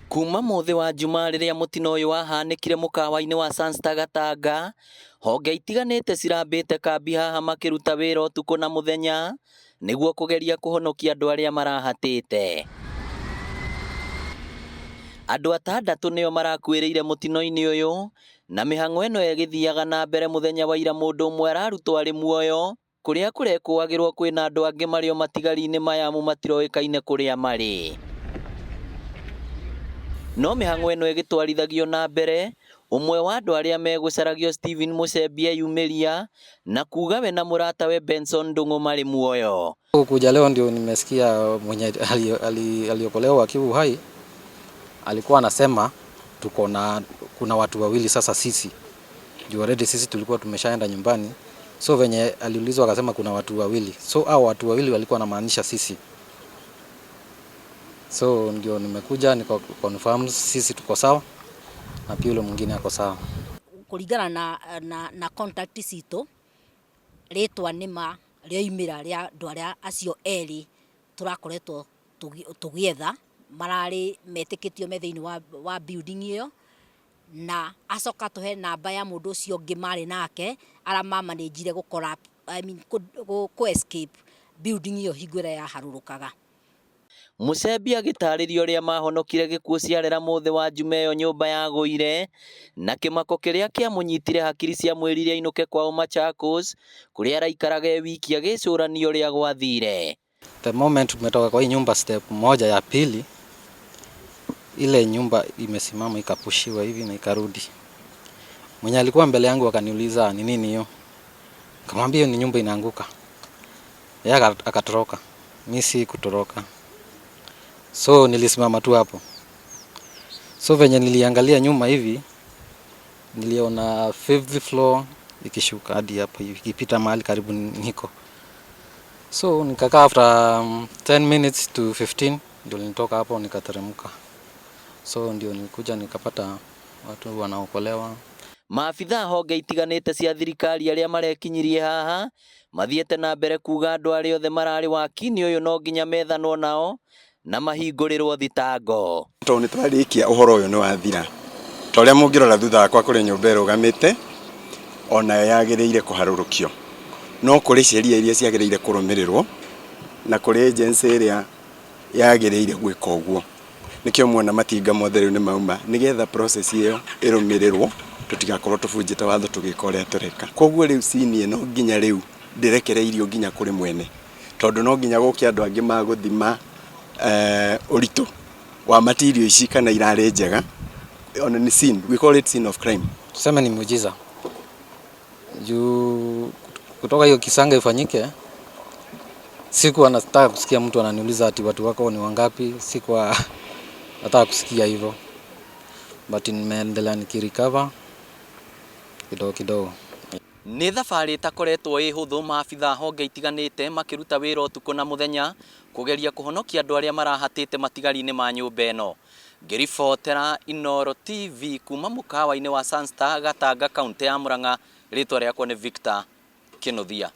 Kuma mũthĩ wa Jumaa rĩrĩa mũtino ũyũ wahanĩkire mũkawa-inĩ wa Sunstar Gatanga, honge itiganĩte cirambĩte kambi haha makĩruta wĩra ũtukũ na mũthenya nĩguo kũgeria kũhonokia andũ arĩa marahatĩte. Andũ atandatũ nĩo marakuĩrĩire mũtino-inĩ ũyũ na mĩhang'o ĩno ĩgĩthiaga na mbere mũthenya wa ira mũndũ ũmwe ararutwo arĩ muoyo kũrĩa kũrekũagĩrwo kwĩna andũ angĩ marĩ o matigari-inĩ maya amu matiroĩkaine kũrĩa marĩ. No mĩhang'o ĩno ĩgĩtwarithagio na mbere, ũmwe wa andũ arĩa megũcaragio Stephen Mũcembi eyumĩria na kuga we na mũratawe Benson Ndung'u marĩ muoyo. Kuja leo ndio nimesikia mwenye aliokolewa akiwa uhai alikuwa anasema tuko na kuna watu wawili sasa sisi juu already sisi tulikuwa tumeshaenda nyumbani, so venye aliulizwa akasema kuna watu wawili, so hao watu wawili walikuwa wanamaanisha sisi, so ndio nimekuja nika confirm sisi tuko sawa na pia yule mwingine ako sawa. Kũringana na contact citũ, rĩtwa nĩma rĩoimĩra rĩa andũ arĩa acio erĩ tũrakoretwo tũgĩetha mararĩ metĩkĩtio me thĩinĩ wa building ĩyo, na acoka tũhe namba ya mũndũ ũcio ũngĩ marĩ nake arĩa mamanĩnjire gũkora, I mean, kũ escape building ĩyo hingo ĩrĩa yaharũrũkaga. Mũcembi agĩtarĩria ũrĩa mahonokire gĩkuũ ciarera mũthĩ wa Juma ĩyo nyũmba yagũire na kĩmako kĩrĩa kĩamũnyitire hakiri ciamwĩrire ainũke kwao Machakos kũrĩa araikaraga e wiki agĩcũrania ũrĩa gwathire. The moment tumetoka kwa hii nyumba, step moja ya pili, ile nyumba imesimama ikapushiwa hivi na ikarudi. Mwenye alikuwa mbele yangu akaniuliza ni nini hiyo, nikamwambia hiyo ni nyumba inaanguka. Yeye akatoroka, mi si kutoroka, so nilisimama tu hapo. So venye niliangalia nyuma hivi, niliona fifth floor ikishuka hadi hapo hivi, ikipita mahali karibu niko. So nikakaa after 10 minutes to 15 ndio nilitoka hapo nikateremka. So ndio nilikuja nikapata watu wanaokolewa. Maabithaa honge itiganĩte cia thirikari arĩa marekinyirie haha mathiĩte na mbere kuga andũ arĩa othe mararĩ waki-inĩ ũyũ no nginya methanwo nao na mahingũrĩrwo thitango. Tondũ nĩ twarĩkia ũhoro ũyũ nĩ wathira, ta ũrĩa mũngĩrora thutha wakwa kũrĩ nyũmba ĩrũgamĩte onayo yagĩrĩire kũharũrũkio, no kũrĩ sheria iria ciagĩrĩire kũrũmĩrĩrwo na kũrĩ agency ĩrĩa yagĩrĩire gwĩka ũguo. Nĩkĩo muona matinga mothe rĩu nĩ mauma nĩgetha process ĩyo ĩrũmĩrĩrwo, tũtigakorwo tũbunjĩte watho tũgĩka ũrĩa tũreka. Koguo rĩu scene ĩno nginya rĩu ndĩrekereirio nginya kũrĩ mwene, tondũ no nginya gũke andũ angĩ magũthima ũritũ wa material ici kana irarĩ njega. Ona nĩ scene, we call it scene of crime. Tuseme ni muujiza juu kutoka hiyo kisanga ifanyike, sikuwa nataka kusikia mtu ananiuliza ati watu wako ni wangapi, sikuwa nataka kusikia hivyo, but nimeendelea nikirecover kidogo kidogo. Nĩ thabarĩ ĩtakoretwo ĩ hũthũ, maabithaa honge itiganĩte makĩruta wĩra ũtukũ na mũthenya kũgeria kũhonokia andũ arĩa marahatĩte matigari-inĩ ma nyũmba ĩno. Ngĩribotera Inooro TV kuma mũkawa-inĩ wa Sunstar Gatanga, kaũntĩ ya Murang'a, rĩtwa rĩakwa nĩ Victor Kĩnuthia.